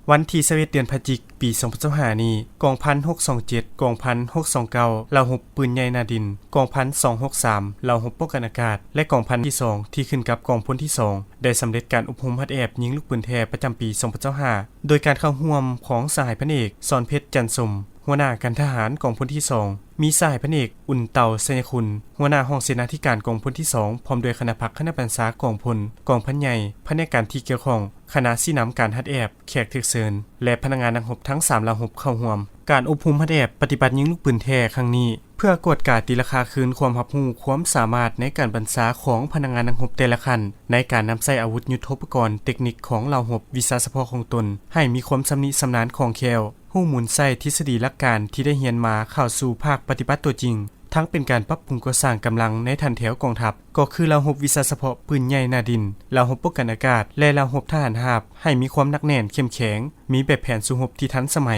ວັນທີຊາວເອັດ ເດືອນພະຈິກ ປີສອງພັນຊາວຫ້ານີ້, ກອງພັນຫົກສອງເຈັດ ກອງພັນຫົກສອງເກົ້າ ລາວຮົບປືນໃຫຍ່ໜ້າດິນ, ກອງພັນສອງຫົກສາມ ລາວຮົບປ້ອງກັນອາກາດ ແລະ ກອງພັນທີສອງ ທີ່ຂຶ້ນກັບກອງພົນທີສອງ ໄດ້ສຳເລັດການອົບຮົມຮັດແອບຍິງລູກປືນແທ້ປະຈຳປີສອງພັນຊາວຫ້າ ໂດຍການເຂົ້າຮ່ວມຂອງສະຫາຍພັນເອກ ສອນເພັດ ຈັນສົມ ຫົວໜ້າການທະຫານກອງພົນທີສອງ, ມີສະຫາຍພັນເອກ ອຸ່ນເຕົາ ໄຊຍະຄຸນ ຫົວໜ້າຫ້ອງເສນາທິການກອງພົນທີສອງ ພ້ອມດ້ວຍຄະນະພັກຄະນະບັນຊາກອງພົນ, ກອງພັນໃຫຍ່, ພະແນກການທີ່ກ່ຽວຂ້ອງ, ຄະນະຊີ້ນຳການຮັດແອບ, ແຂກຖືກເຊີນ ແລະ ພະນັກງານນັກຮົບທັງສາມລາວຮົບເຂົ້າຮ່ວມ. ການອົບຮົມຮັດແອບປະຕິບັດຍິງລູກປືນແທ້ຄັ້ງນີ້ ເພື່ອກວດກາຕີລາຄາຄືນຄວາມຮັບຮູ້ຄວາມສາມາດໃນການບັນຊາຂອງພະນັກງານນັກຮົບແຕ່ລະຂັ້ນ ໃນການນຳໃຊ້ອາວຸດຍຸດໂທປະກອນເຕັກນິກຂອງລາວຮົບ ວິຊາສະເພາະຂອງຕົນ ໃຫ້ມີຄວາມຊຳນິຊຳນານຄ່ອງແຄ້ວ, ຮູ້ໝູນໃຊ້ທິດສະດີຫຼັກການທີ່ໄດ້ຮຽນມາເຂົ້າສູ່ພາກປະຕິບັດຕົວຈິງ, ທັງເປັນການປັບປຸງກໍ່ສ້າງກຳລັງໃນຖັນແຖວກອງທັບ, ກໍຄືລາວຮົບວິຊາສະເພາະປືນໃຫຍ່ໜ້າດິນ, ລາວຮົບປ້ອງກັນອາກາດ ແລະ ລາວຮົບທະຫານຮາບ ໃຫ້ມີຄວາມໜັກແໜ້ນເຂັ້ມແຂງ, ມີແບບແຜນສູ້ຮົບທີ່ທັນສະໄໝ,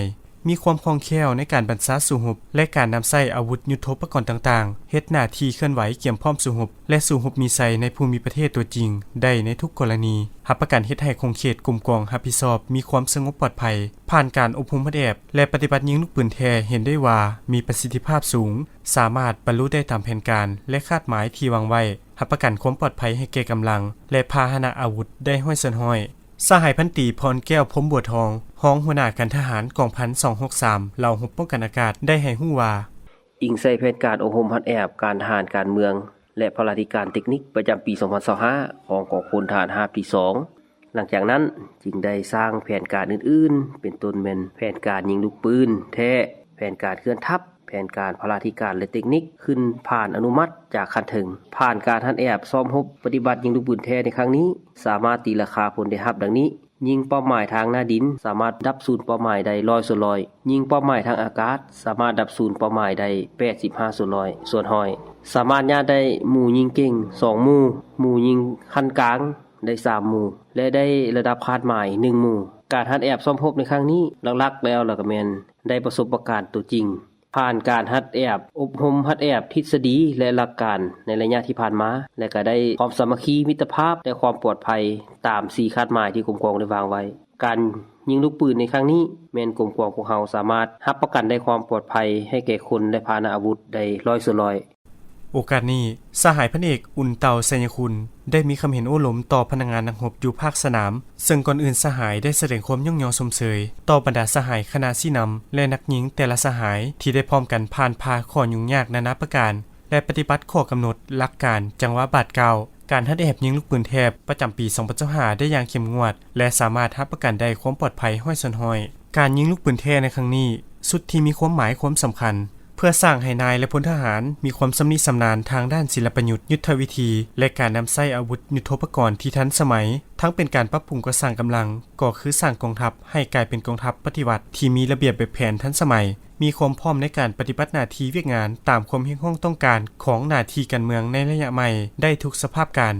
ມີຄວາມຄ່ອງແຄ້ວໃນການບັນຊາສູ້ຮົບ ແລະ ການນຳໃຊ້ອາວຸດຍຸດໂທປະກອນຕ່າງໆ, ເຮັດໜ້າທີ່ເຄື່ອນໄຫວກຽມພ້ອມສູ້ຮົບ ແລະ ສູ້ຮົບມີໄຊໃນພູມິປະເທດຕົວຈິງໄດ້ໃນທຸກກໍລະນີ, ຮັບປະກັນເຮັດໃຫ້ຂົງເຂດກົມກອງຮັບຜິດຊອບມີຄວາມສະຫງົບປອດໄພ. ຜ່ານການອົບຮົມຮັດແອບ ແລະ ປະຕິບັດຍິງລູກປືນແທ້ ເຫັນໄດ້ວ່າມີປະສິດທິພາບສູງ, ສາມາດບັນລຸໄດ້ຕາມແຜນການ ແລະ ຄາດໝາຍທີ່ວາງໄວ້, ຮັບປະກັນຄວາມປອດໄພໃຫ້ແກ່ກຳລັງ ແລະ ພາຫະນະອາວຸດໄດ້ຮ້ອຍສ່ວນຮ້ອຍ. ສະຫາຍພັນຕີ ພອນແກ້ວ ພົມບົວທອງ ຮອງຫົວໜ້າການທະຫານກອງພັນສອງຫົກສາມ ລາວຮົບປ້ອງກັນອາກາດ ໄດ້ໃຫ້ຮູ້ວ່າ, ອີງໃສ່ແຜນການອົບຮົມຮັດແອບການທະຫານການເມືອງ ແລະ ພະລາທິການເຕັກນິກປະຈຳປີສອງພັນຊາວຫ້າ ຂອງກອງພົນທະຫານຮາບທີສອງ, ຫຼັງຈາກນັ້ນຈຶ່ງໄດ້ສ້າງແຜນການອື່ນໆ ເປັນຕົ້ນແມ່ນແຜນການຍິງລູກປືນແທ້, ແຜນການເຄື່ອນທັບ, ແຜນການພະລາທິການ ແລະ ເຕັກນິກ ຂຶ້ນຜ່ານອະນຸມັດຈາກຂັ້ນເທິງ. ຜ່ານການຮັດແອບຊ້ອມຮົບປະຕິບັດຍິງລູກປືນແທ້ໃນຄັ້ງນີ້ ສາມາດຕີລາຄາຜົນໄດ້ຮັບດັ່ງນີ້: ຍິງເປົ້າໝາຍທາງໜ້າດິນ ສາມາດດັບສູນເປົ້າໝາຍໄດ້ຮ້ອຍສ່ວນຮ້ອຍ, ຍິງເປົ້າໝາຍທາງອາກາດ ສາມາດດັບສູນເປົ້າໝາຍໄດ້ແປດສິບຫ້າສ່ວນຮ້ອຍ, ສ່ວນຮ້ອຍ, ສາມາດຍາດໄດ້ໝູຍິງເກັ່ງສອງໝູ່, ໝູຍິງຂັ້ນກາງໄດ້ສາມໝູ່ ແລະ ໄດ້ລະດັບຄາດໝາຍໜຶ່ງໝູ່. ການຮັດແອບຊ້ອມຮົບໃນຄັ້ງນີ້ ຫຼັກໆແລ້ວລະກະແມ່ນໄດ້ປະສົບປະການຕົວຈິງ. ຜ່ານການຮັດແອບ, ອົບຮົມຮັດແອບທິດສະດີ ແລະ ຫຼັກການໃນໄລຍະທີ່ຜ່ານມາ ແລະ ກະໄດ້ຄວາມສາມັກຄີ, ມິດຕະພາບ ແລະ ຄວາມປອດໄພຕາມສີ່ຄາດໝາຍທີ່ກົມກອງໄດ້ວາງໄວ້. ການຍິງລູກປືນໃນຄັ້ງນີ້ ແມ່ນກົມກອງພວກເຮົາສາມາດຮັບປະກັນໄດ້ຄວາມປອດໄພໃຫ້ແກ່ຄົນ ແລະ ພາຫະນະອາວຸດໄດ້ຮ້ອຍສ່ວນຮ້ອຍ. ໂອກາດນີ້, ສະຫາຍພັນເອກ ອຸ່ນເຕົາ ໄຊຍະຄຸນ ໄດ້ມີຄຳເຫັນໂອ້ລົມຕໍ່ພະນັກງານນັກຮົບຢູ່ພາກສະໜາມ, ເຊິ່ງກ່ອນອື່ນສະຫາຍໄດ້ສະແດງຄວາມຍ້ອງຍໍຊົມເຊີຍຕໍ່ບັນດາສະຫາຍຄະນະຊີ້ນຳ ແລະ ນັກຍິງແຕ່ລະສະຫາຍທີ່ໄດ້ພ້ອມກັນຜ່ານຜ່າຂໍ້ຫຍຸ້ງຍາກນານາປະການ ແລະ ປະຕິບັດຂໍ້ກຳນົດ, ຫຼັກການ, ຈັງຫວະບາດກ້າວ, ການຮັດແອບຍິງລູກປືນແທ້ປະຈຳປີສອງພັນຊາວຫ້າໄດ້ຢ່າງເຂັ້ມງວດ ແລະ ສາມາດຮັບປະກັນໄດ້ຄວາມປອດໄພຮ້ອຍສ່ວນຮ້ອຍ. ການຍິງລູກປືນແທ້ໃນຄັ້ງນີ້ ຊຸດທີ່ມີຄວາມໝາຍຄວາມສຳຄັນ ເພື່ອສ້າງໃຫ້ນາຍ ແລະ ພົນທະຫານມີຄວາມຊຳນິຊຳນານທາງດ້ານສິລະປະຍຸດ, ຍຸດທະວິທີ ແລະ ການນຳໃຊ້ອາວຸດຍຸດໂທປະກອນທີ່ທັນສະໄໝ, ທັງເປັນການປັບປຸງກໍ່ສ້າງກຳລັງ, ກໍຄືສ້າງກອງທັບໃຫ້ກາຍເປັນກອງທັບປະຕິວັດທີ່ມີລະບຽບແບບແຜນທັນສະໄໝ, ມີຄວາມພ້ອມໃນການປະຕິບັດໜ້າທີ່ວຽກງານຕາມຄວາມຮຽກຮ້ອງຕ້ອງການຂອງໜ້າທີ່ການເມືອງໃນໄລຍະໃໝ່ໄດ້ທຸກສະພາບການ.